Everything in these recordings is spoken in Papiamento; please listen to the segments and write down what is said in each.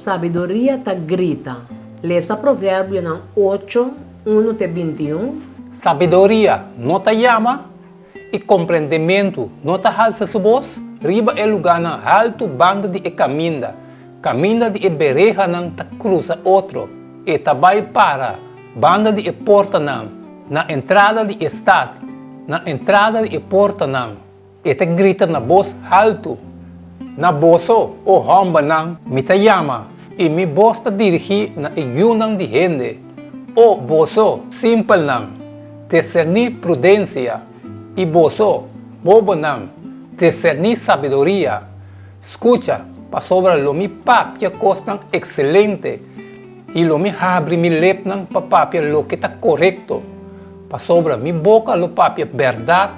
Sabiduria ta grita. Lesa Proverbionan ocho, unu te 21. Sabiduria no ta yama, i komprendementu no ta halsa su bos? Riba e lugánan haltu banda di e kaminda, kaminda di e berehanan ta krusa otro, e ta bai para banda di e portanan, na entrada di e stat, na entrada di e portanan. E ta grita na bos haltu, Na boso, o hòmbernan, mi ta yama, i mi bos ta dirigí na e yunan di hende. O boso, simpelnan, diserní prudensia, i boso, bobonan, diserní sabiduria. Skucha, pasobra lo mi papia kosnan ekselente, i lo mi habri mi lepnan pa papia loke ta korekto. Pasobra mi boka lo papia bèrdat,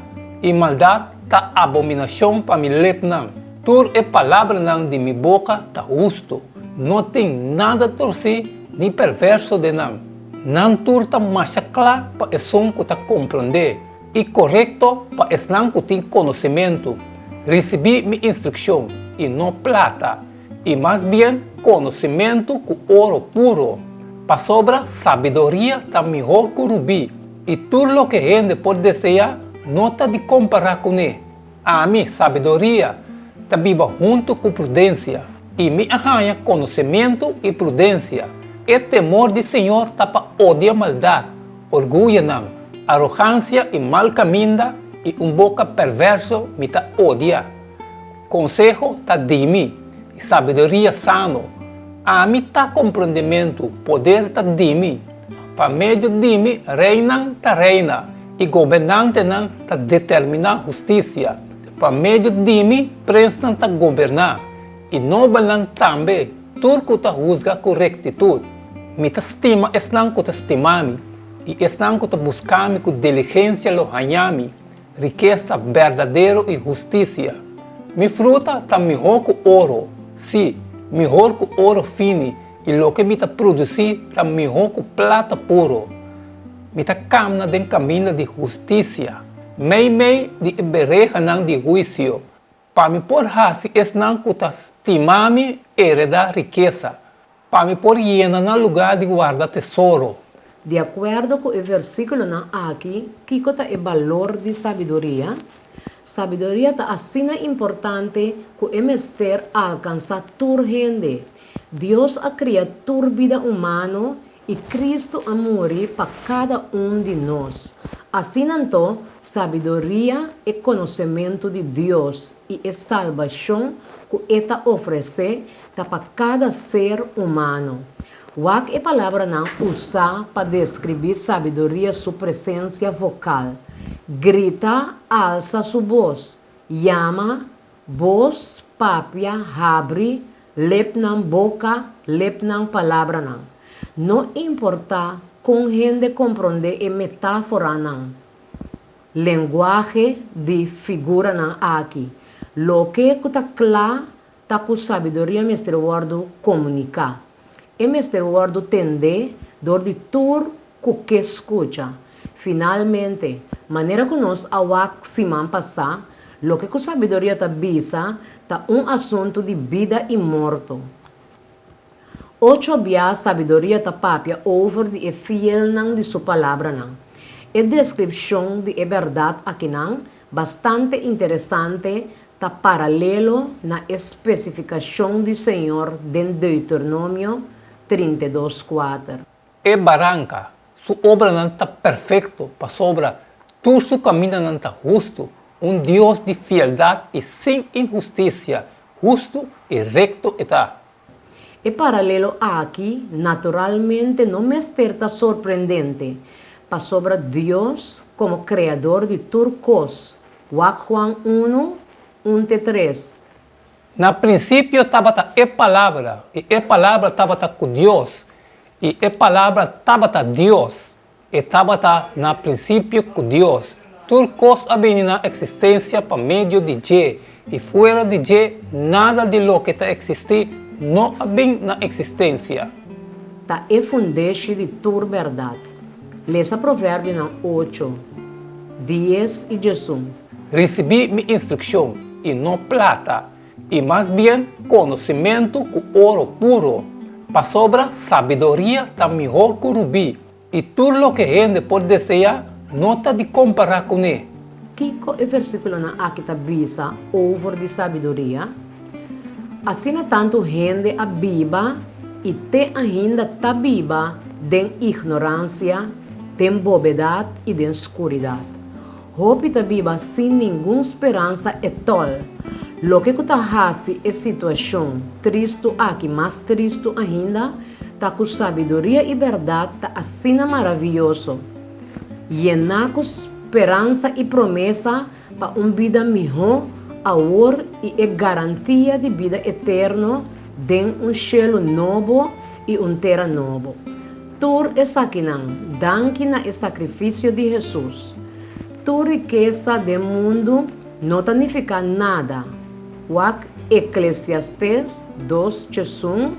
i maldat ta abominashon pa mi lepnan. Tur e palabranan di mi boka ta hustu, no tin nada torsí ni perverso den nan. Nan tur ta masha kla pa esun ku ta komprondé, i korekto pa esnan ku tin konosementu. Risibí mi instrukshon, i no plata, i mas bien konosementu ku oro puro, pasobra sabiduria ta mihó ku rubí, i tur loke hende por deseá no ta di kompará kuné. Ami, sabiduria, ta biba huntu ku prudensia, i mi a haña konosementu i prudensia. E temor di señor ta pa odia maldat, orguyonan, arogansia i mal kaminda, i un boka pèrvèrso mi ta odia. Konseho ta di mi, i sabiduria sano. Ami ta komprendementu, poder ta di mi. Pa medio di mi reinan ta reina, i gobernantenan ta determiná hustisia. Pa medio di mi prensnan ta goberná, i nobelnan tambe, tur ku ta husga ku rektitut. Mi ta stima esnan ku ta stima mi, i esnan ku ta buska mi ku diligensia lo haña mi. Rikesa berdadero i hustisia. Mi fruta ta mihó ku oro, sí, mihor ku oro fini, i loke mi ta produsí ta mihó ku plata puro. Mi ta kamna den kaminda di hustisia, meimei di e berehanan di huisio, pa mi por hasi esnan ku ta stima mi heredá rikesa, Pa mi por yena nan lugá di warda tesoro. Di akuerdo ku e versíkulonan aki, kiko ta e balor di sabiduria? Sabiduria ta asina importante ku e mester alkansá tur hende. Dios a kria tur bida humano i Kristu a muri pa kada un di nos. Asina anto, sabiduria, e konosementu di Dios i e salbashon ku e ta ofresé, ta pa kada ser humano. Wak e palabranan usá pa deskribí sabiduria su presensia vokal, grita, alsa su bos, yama, bos, papia, habri, lepnan, boka, lepnan, palabranan. No importá kon hende komprondé e metáforanan, lenguahe di figuranan aki, loke ku ta kla ta ku sabiduria mester wòrdu komuniká. E mester wòrdu tendé dor di tur ku ke skucha. Finalmente, manera ku nos a wak siman pasá, loke ku sabiduria ta bisa ta un asuntu di bida i morto. Ocho bia sabiduria ta papia over di e fielnan di su palabranan. E deskripshon di e bèrdat akinan bastante interesante ta paralelo na e spesifikashon di Señor den Deuteronomio 32, kuater. E baranka, su obranan ta perfekto, pasobra tur su kamindanan ta hustu, un Dios di fieldat i sin inhustisia, hustu i rekto e ta. E paralelo aki naturalmente no mester ta sorprendente, pasobra Dios, komo Kreador di tur kos, wak Juan unu, un te tres. Na prinsipio tabata e Palabra, i e Palabra tabata ku Dios, i e Palabra tabata Dios. E tabata na prinsipio ku Dios. Tur kos a bini na eksistensia pa medio di dje, i fuera di dje nada di loke ta eksistí no a bin na eksistensia. Ta e fundeshi di tur bèrdat. Lesa Proverbionan ocho, dies i diesun. Risibí mi instrukshon, i no plata, i mas bien konosimentu ku oro puro. Pasobra sabiduria ta mihó ku rubí, i tur loke hende por deseá no ta di kompará kuné. Kiko e versíkulonan aki ta bisa over di sabiduria? Asina tantu hende a biba i te ainda ta biba den ignoransia, den bobedat i den skuridat. Hopi ta biba sin ningun speransa etòl. Loke ku ta hasi e situashon tristu aki mas tristu ainda ta ku sabiduria i bèrdat ta asina maravioso, yená ku speransa i promesa pa un bida mihó awor i e garantia di bida eterno den un shelu nobo i un tera nobo. Tur esakinan, danki na e sakrifisio di Hesus. Tur rikesa den mundu no ta nifiká nada, wak Eklesiastes dos djesun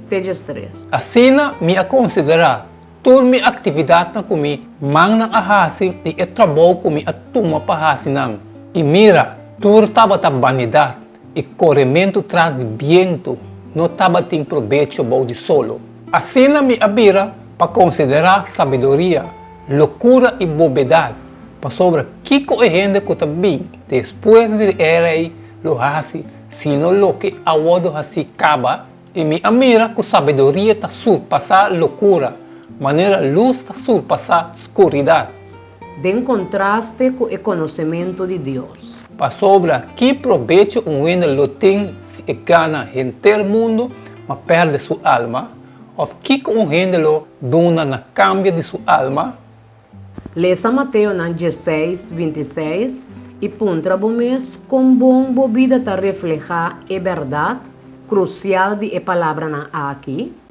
te djestres. Asina mi a konsiderá tur mi aktividatnan ku mi mannan a hasi i e trabou ku mi a tuma pa hasi nan, i mira, tur tabata banidat i korementu tras di bientu, no tabatin probecho bou di solo. Asina mi a bira pa konsiderá sabiduria lokura i bobedat, pasobra kiko e hende ku ta bin despues di e rei lo hasi sino loke a wòrdu hasí kaba? I mi a mira ku sabiduria ta surpasá lokura, manera lus ta surpasá skuridat. Den kontraste ku e konosementu di Dios. Pasobra ki probecho un hende lo tin si e gana henter mundu, ma pèrdè su alma? Òf kiko un hende lo duna na kambio di su alma? Lesa Mateonan dieseis, bintiseis i puntra bo mes kon bon bo bida ta reflehá e bèrdat krusial di e palabranan aki.